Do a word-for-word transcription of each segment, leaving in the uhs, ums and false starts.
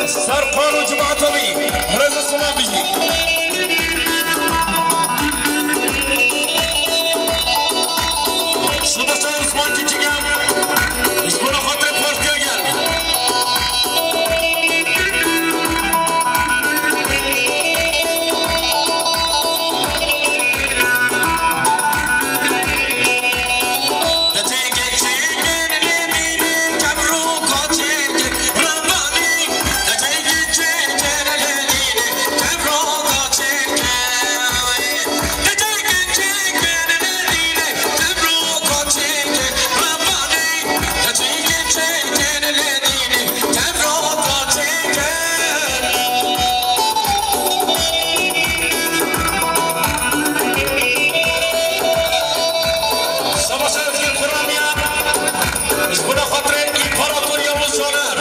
Ser Qaro cemaata wî, rêz û silav bijî. Sibasa Osman Çiçigen, ji bona xatirê Partiya Gel. Savaşa Özgür Kuramiyan, ji bona xatirê împaratoriya Rûsyaner.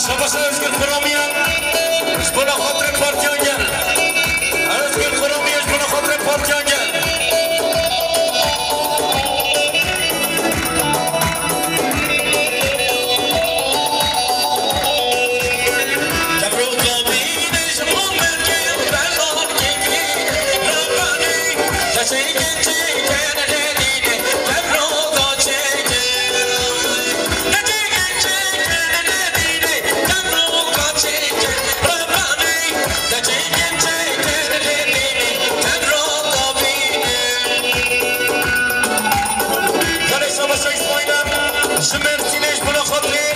Savaşa Özgür Kuramiyan, ji bona xatirê Partiya Gel. Özgür Kuramiyan, ji bona xatirê Partiya Gel. Belê, şabaşa Îsmaîl e, ji Mêrsînê ji bona xatirê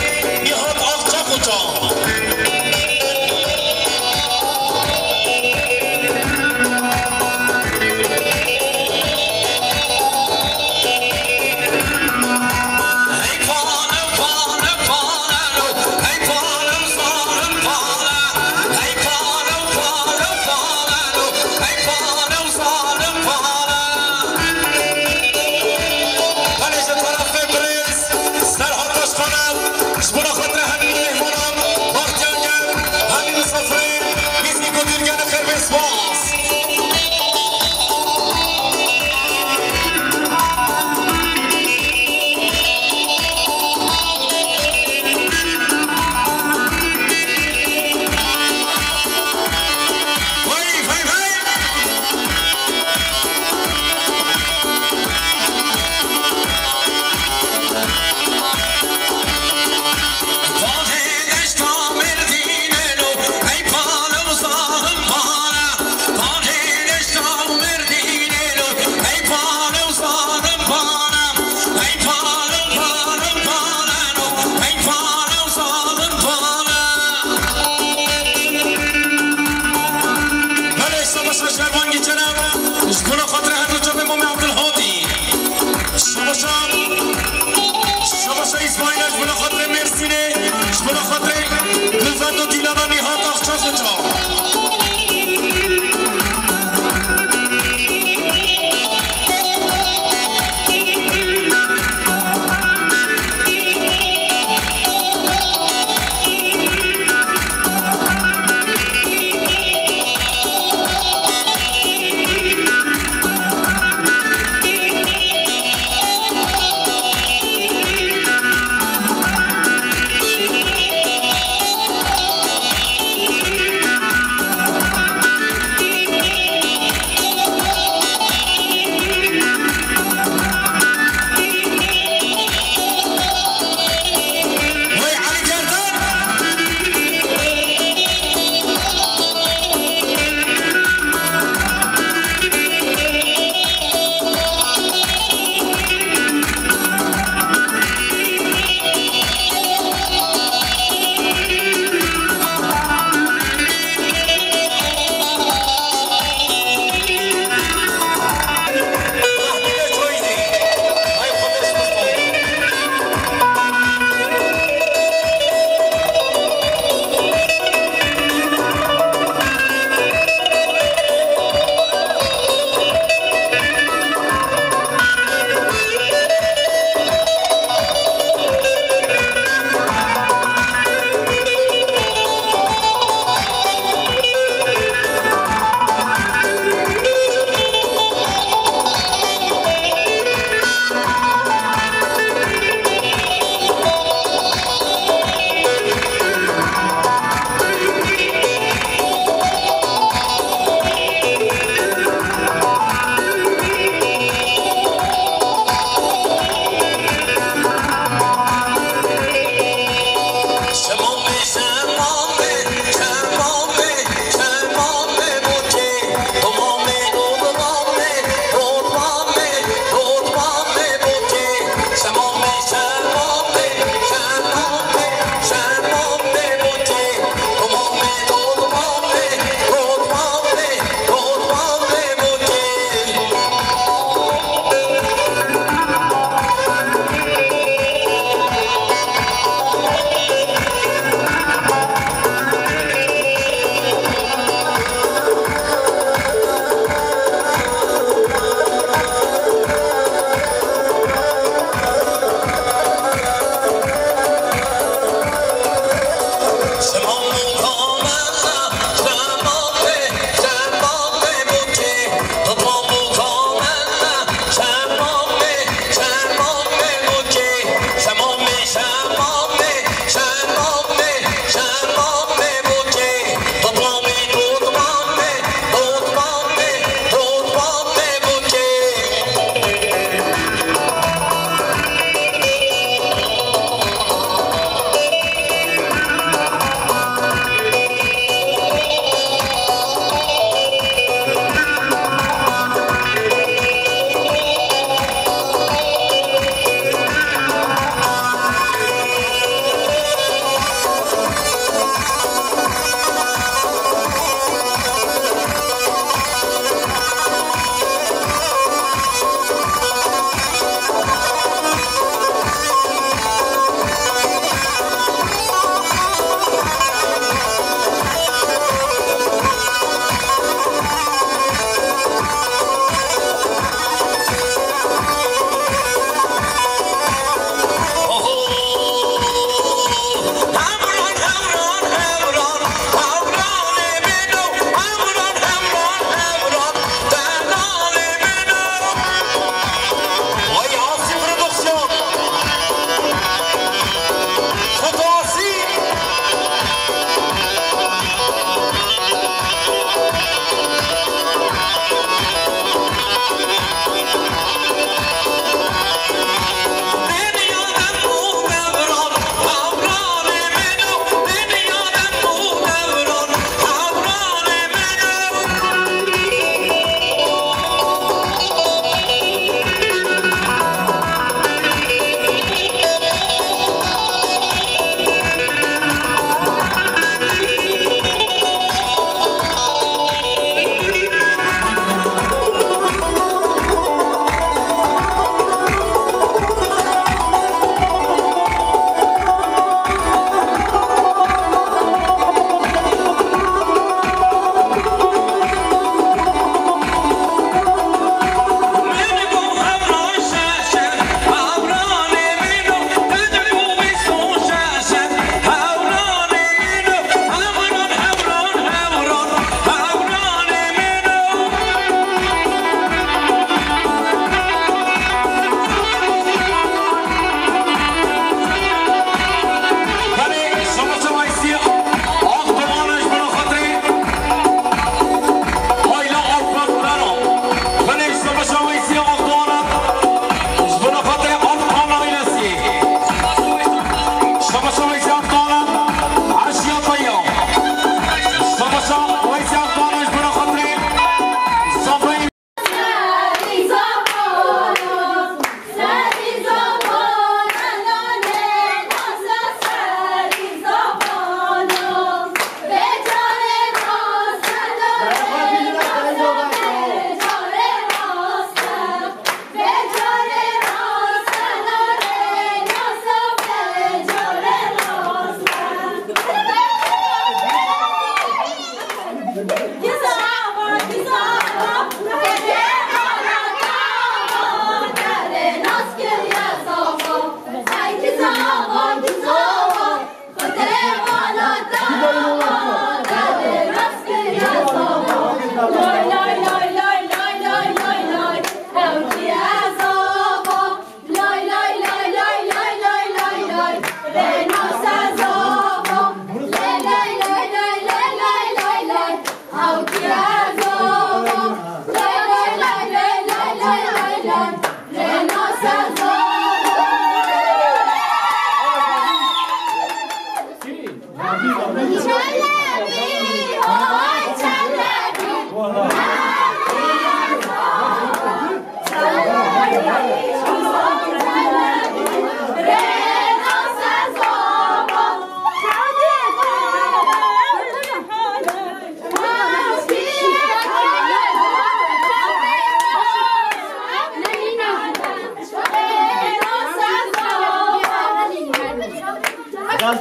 Nîhat Akçakoça. Belê ji terefê birêz Serhat Başkan e, ji bona xatirê hemî mêhmanan, Partiya Gel, hemî misafirên, Mîzgî Gotîrgen xêr bê spas. Belê, savaşa şervan geçene, ji bona xatirê her du çavê Mamê Abdulhadî. Savaşa, savaşa Îsmaîl e, ji bona xatirê Mêrsînê, ji bona xatirê Gulfet û Dîlana Nîhat Akçakoça.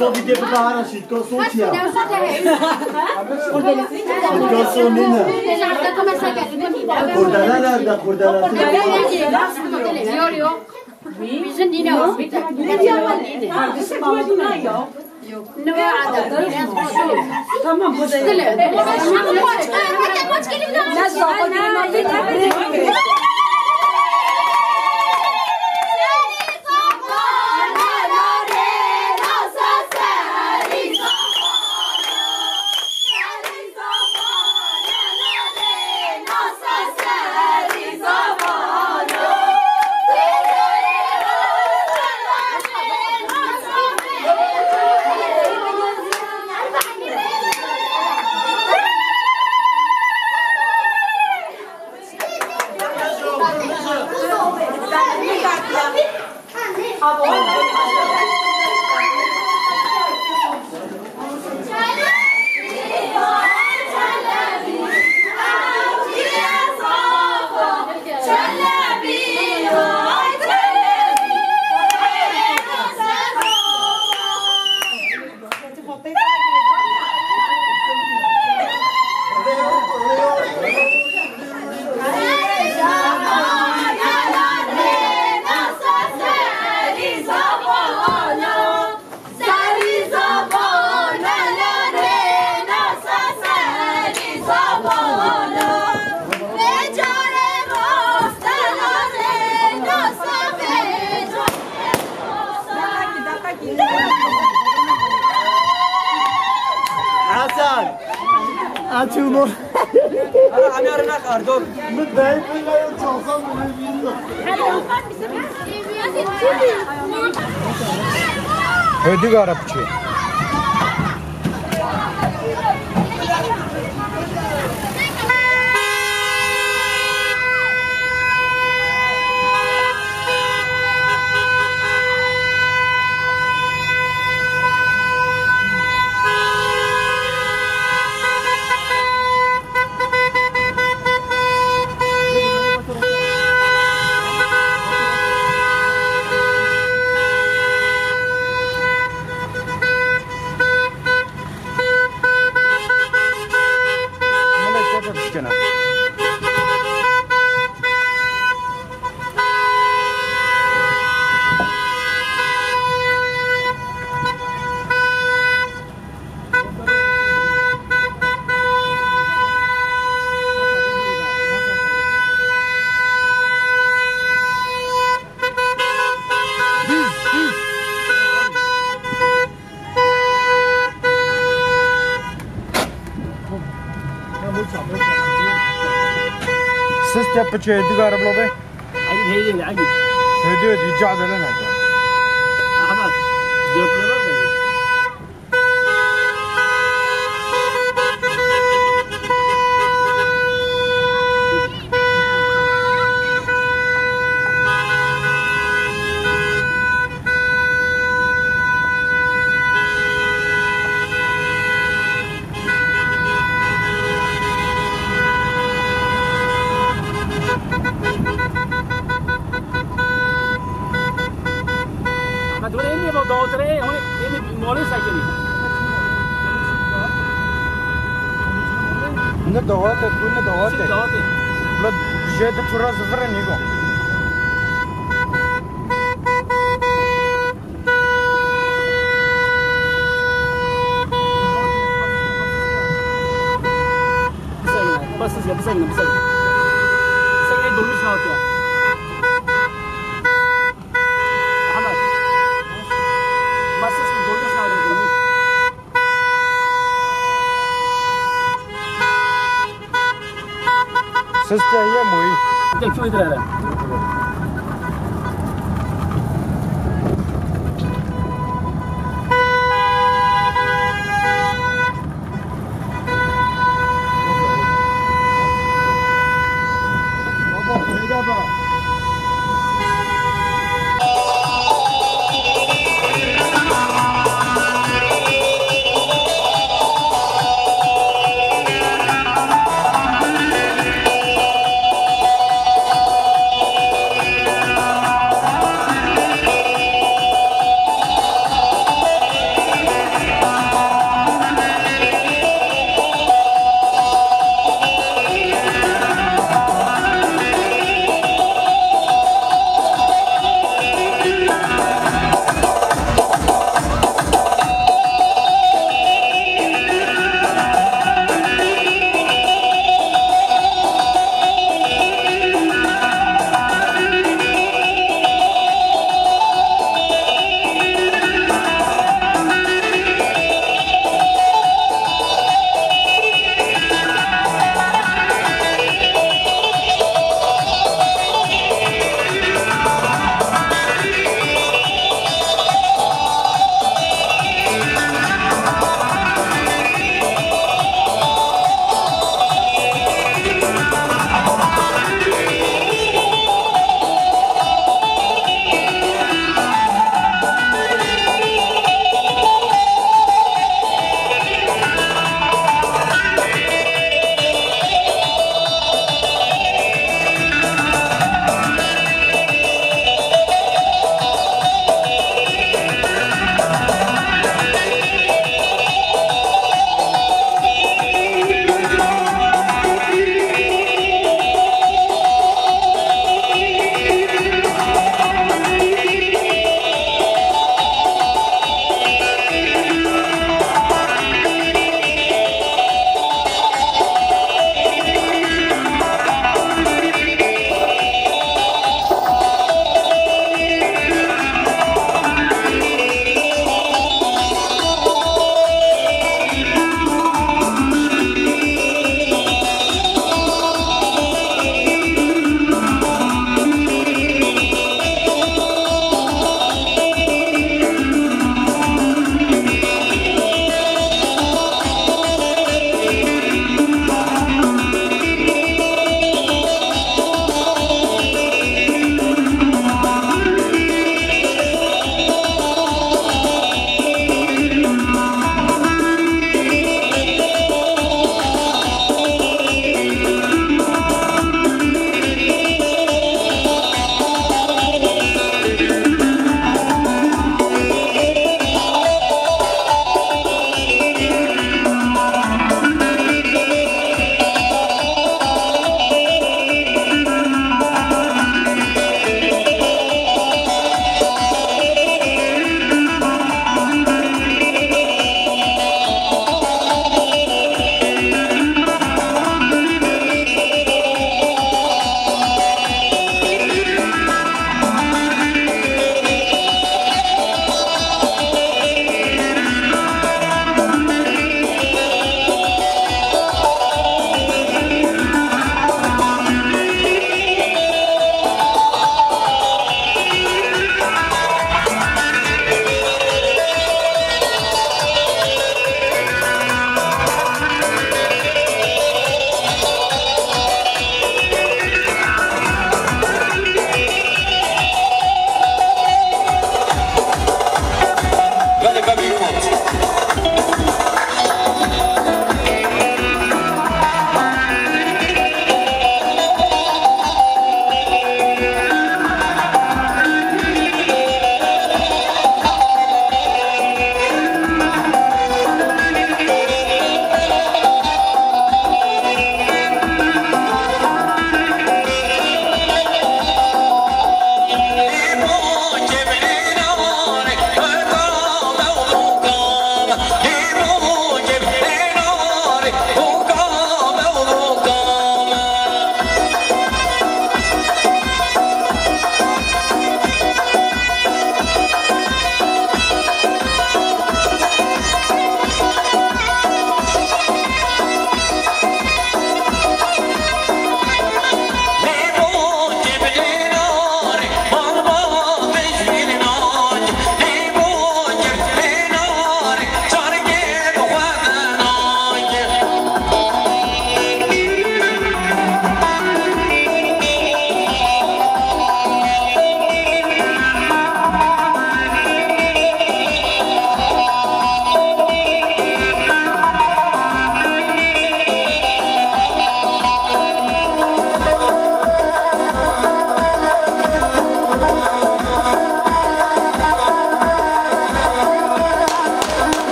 Tabii de bir daha araştırdıktan sonra ya. Kurdele nerede, kurdele? Bizim dine var. Tamam, bu da. Hasan! Açılma. Ana, ana, ana, kardon. Hadi gara piçê. Sist ya piçê, digara bilo be. Egîd heyde, egîd. Heyde, heyde, cazele ne? Ahmet, dört lira mı? Ama dur, ênî bo dawatire, hûn ênî malê sekinî. Ne dawate, tu ne dawate. Dawate. La jê de tu ra zifir nîgo. Bisegine, bas ya, bisegine, bisegine. Bisegine, dolmuş rahat ya. Ahmet. Bas ya, dolmuş rahat ya, dolmuş. Siste ye moyî. Tepki uydurara.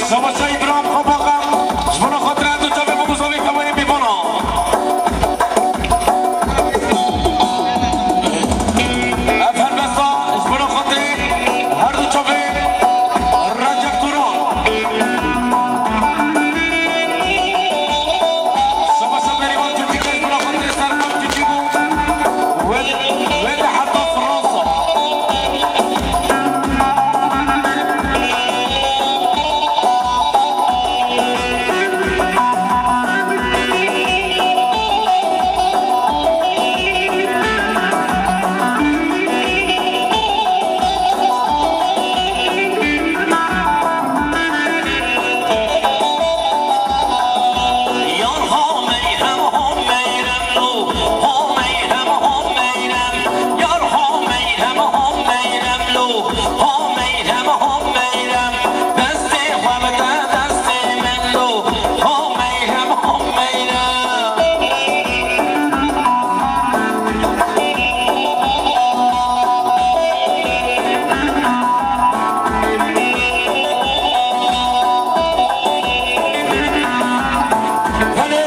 Savaşa İbrahim Kapakan, ji bona xatirê du çavê biguzavî kemayê bîvana. Ev helbesta ji bona xatirê her du çavê Recep Turan. Savaşa Berivan Çeçike ji bona xatirê Serkan Çeçik û wê, wê de heta Fransa. Belê,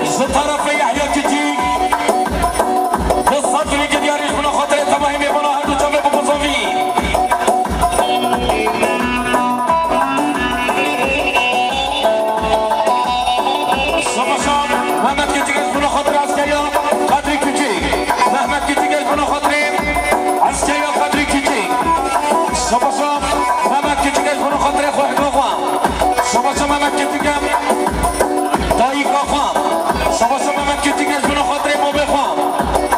ji tarafê Yehya Kiçîk, bi sed binê Kidyarî ji bona xatirê temahî mêvana her du çavê biguzavî. Savaşa Mehmet Küçük ji bona xatirê eskeriya Kadrî Küçük. Mehmet Küçük ji bona xatirê eskeriya Kadrî Küçük. Savaşa Mehmet Küçük ji bona xatirê xwe hikma xwe. Savaşa Mehmet Küçük dayika xwe. Savaşa Mehmet Küçük ji bona xatirê babê xwe.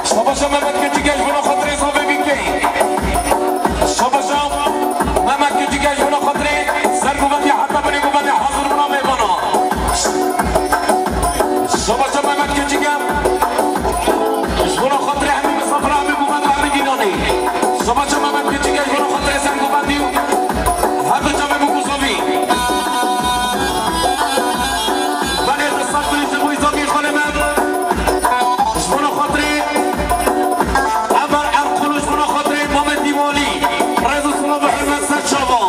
Savaşa Mehmet Küçük ji bona xatirê zavê bîkê. Savaşa Mehmet Küçük ji bona xatirê sergovendî heta binê govendê hazir bûna mêvana. Savaşa Mehmet Küçük ji bona xatirê hemî misafira hemî govend hemî dînanê. Savaşa Mehmet Küçük ji bona xatirê sergovendî û her du çavê bû ku zavî. Belê, qisas binê ji bo zavî xalê me. Ji bona xatirê Emer Erkul û ji bona xatirê Mamed Dîwalî. Rêz û silav û hurmet ser çavan.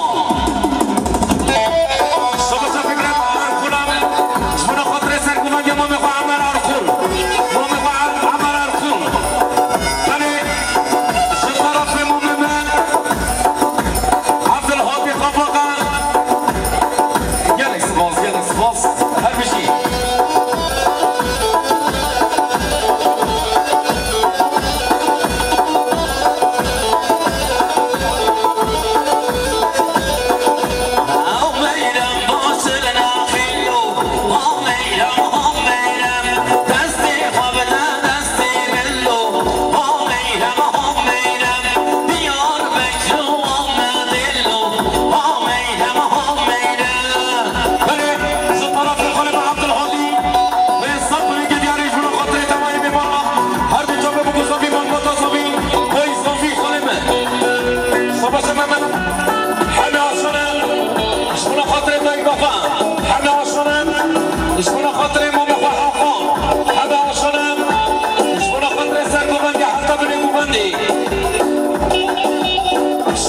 Savaşa Fikret Erkul e. Ji bona xatirê sergovendiya mamê xwe Emer Erkul. Mamê xwe Em-, Emer Erkul. Belê, ji tarafê mamê me Abdulhadi Kapakan. Gelek spas, gelek spas. Her bijî. Belê, ji tarafê xalê me Abdulhadî, wê sed binê Kidyarî ji bona xatirê temayê mêvana, her du çavê bû ku zavî, malbata zavî, boy zavî xalê me. Savaşa Mehmet, heme aşane, ji bona xatirê dayika xwe, heme aşane, ji bona xatirê mamê xwe Hakan, heme aşane, ji bona xatirê sergovendê heta binê govendê.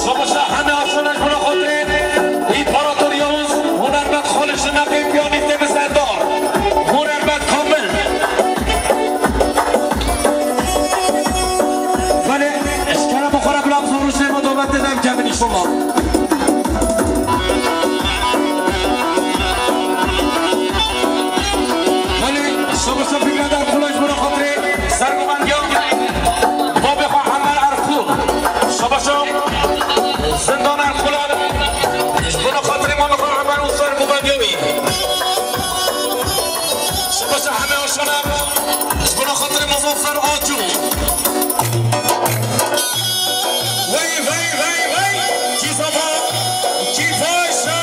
Savaşa heme aşane ji bona xatirê Împarator Yavuz, hunermend Xalid Şirnexî, piyanîstê bi serdar, hunermend Kamil. Belê, eşkere bi xwe re bila bi zor û şêr ve dawet didem cemilî şoma. Belê, savaşa Fikret Erkul ji bona xatirê sergovendiya babê xwe Emer Erkul. Savaşa Zindan Erkulan, ji bona xatirê mamê xwe Emer û sergovendiya wî. Savaşa heme aşane, ji bona xatirê Muzaffer Açû. Wey, wey, wey, wey, kî zava, kî faşa.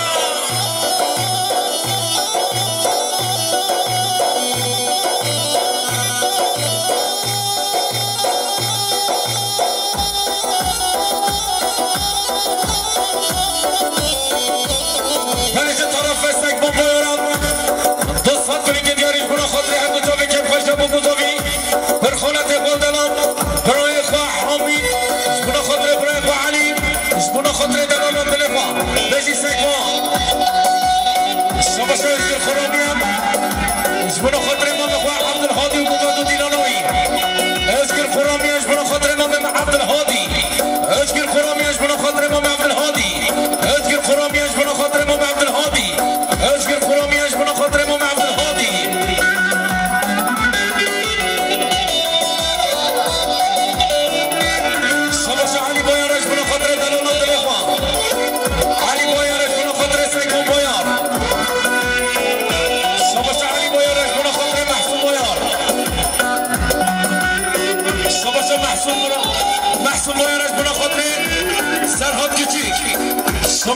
Belê ji tarafê Sek Babayaran, du sed binê Kidyarî ji bona xatirê her du çavê kêfxweş de bû ku zavî, bir xaletê xwe delal,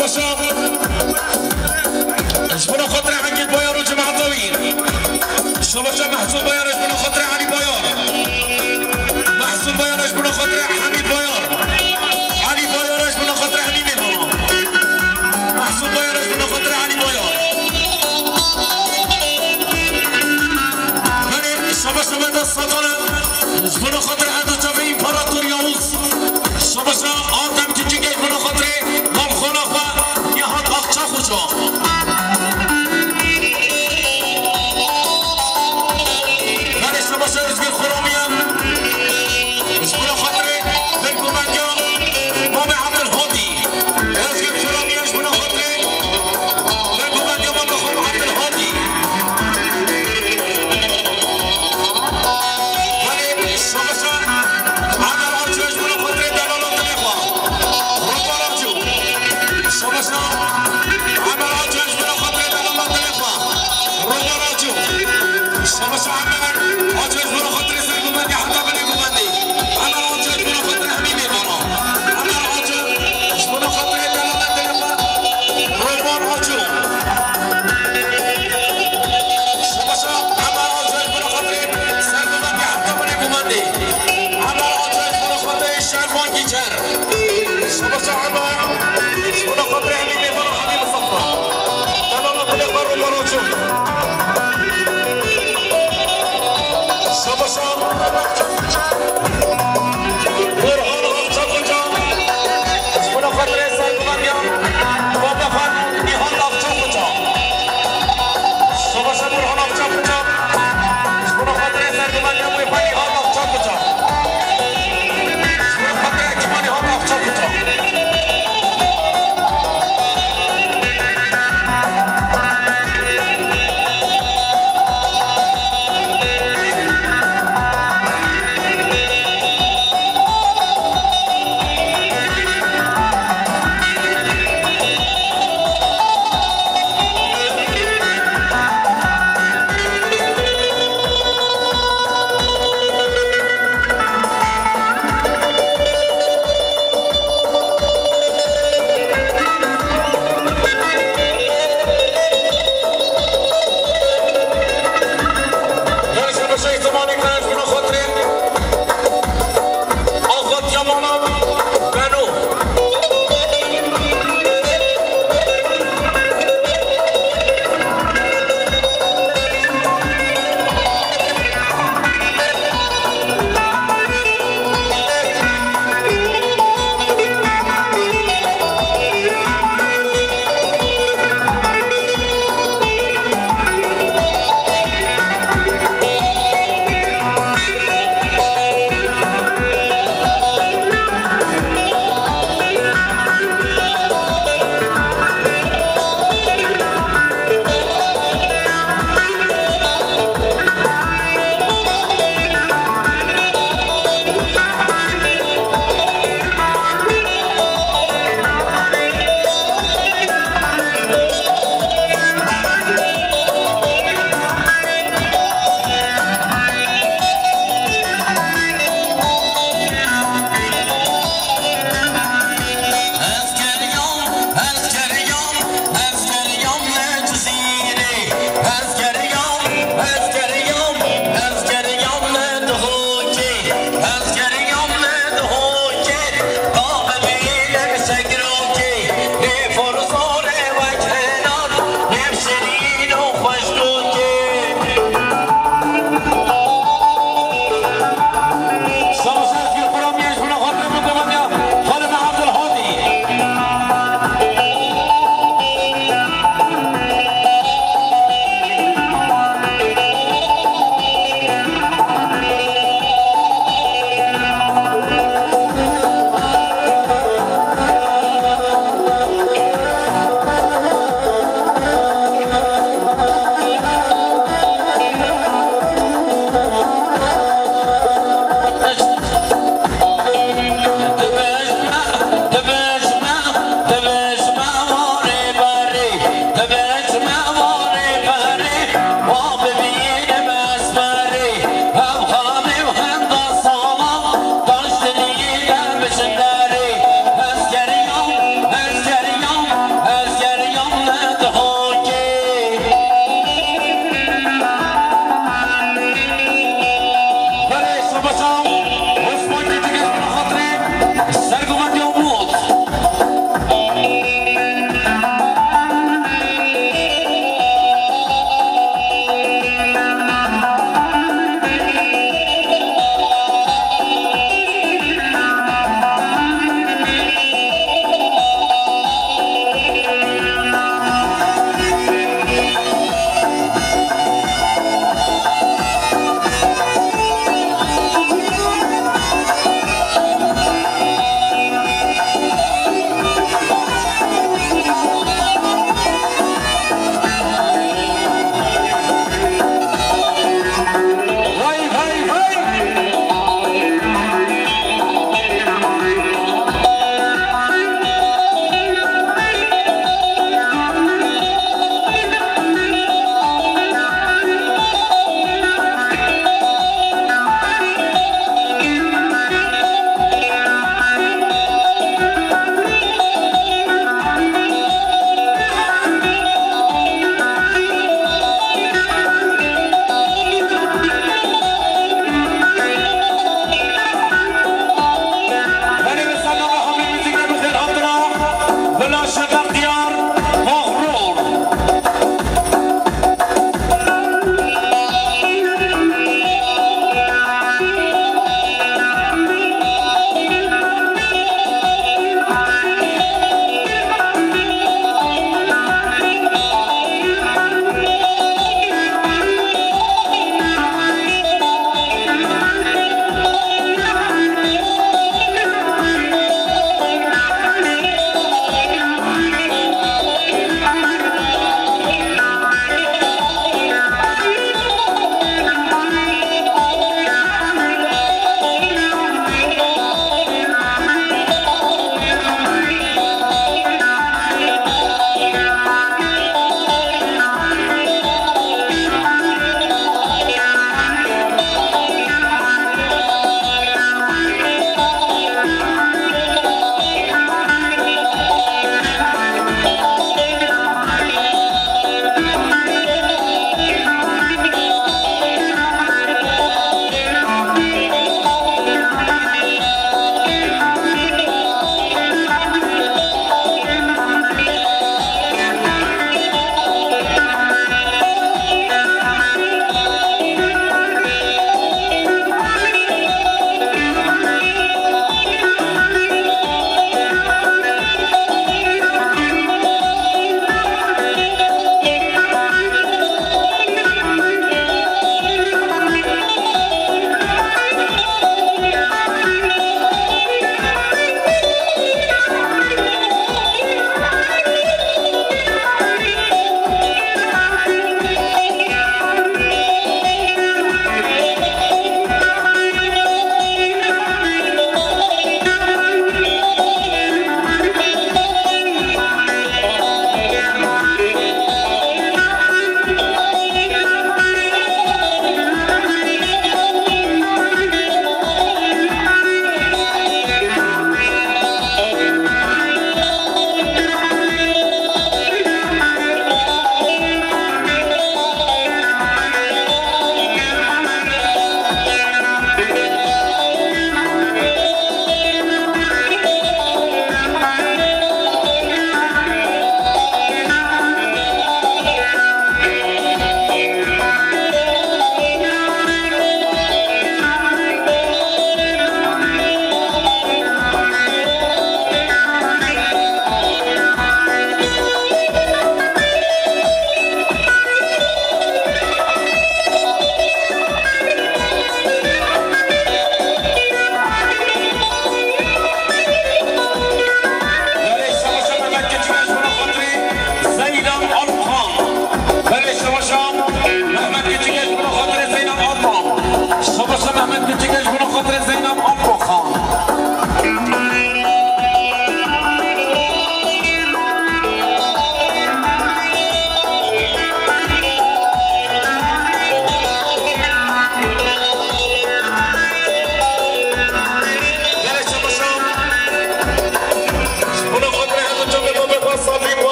Paşa. Ji bo xatirê Engîn Bayar û cemaeta wî. Şabaşa Mehsûn Bayar ji bo xatirê Elî Bayar. Mehsûn Bayar ji bo xatirê Hemîd Bayar. Elî Bayar ji bo xatirê Hemîdê Bayar. Mehsûn Bayar ji bo xatirê Elî Bayar. Belê, şabaşa me dest sedan e. Ji bo xatirê Erdo Çavê Împarator Yavuz. Şabaşa Artem Çiçikê ji bo xatirê balxana xwe ya hat Akçaxoça. Belê şabaşa Özgür Xuramiye. Ji bo xatirê berkumandiya Mamê Abdulhadî. Özgür Xuramiye ji bo xatirê berkumandiya Mamê Abdulhadî. Belê, şabaşa Emer Aco ji bo xatirê delala dilê xwe. Roman Aco. Şabaşa Emer Aco ji bo xatirê delala dilê xwe. Roman Aco. Şabaşa Emer Aco ji bo xatirê sergumendî heta binê gumendî. Emer Aco ji bo xatirê hemî mêvana. Emer Aco ji bo xatirê delala dilê xwe. Roman Aco. Şabaşa Emer Aco ji bo xatirê sergumendî heta binê gumendî. Emer Aco ji bo xatirê Şervan Gîçer. Şabaşa Emer, ji bo xatirê hemî mêvana hemî misafir. Delala dilê xwe Roman Aco. Şabaşa Burhan Akçakoca, ji bo xatirê sergumandiya Babexan Nîhan Akçakoca. Şabaşa Burhan Akçakoca, ji bo xatirê sergumandiya wê Nîhan Akçakoca. Ji bo xatirê ekîpa Nîhan Akçakoca.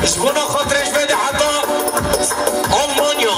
Ji bona xatirê ji vê de heta Almanya.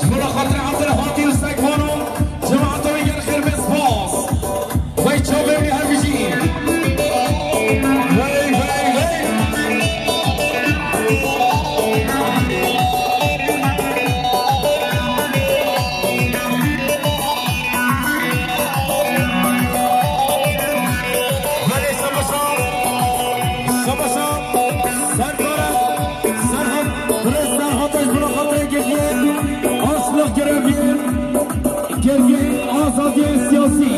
Ji bo xatirê Abdulhadî û Sekvano, cemaeta wî gelxêr bê spas. Wey çavê wî hevjî. Wey, wey, wey. Belê, şabaşa. Şabaşa. Serdara. Serhat. Birêz Serhat, ez bira xatirê girtiyê. Aşlıq gireviyê. Girtiyê azadiyê siyasî.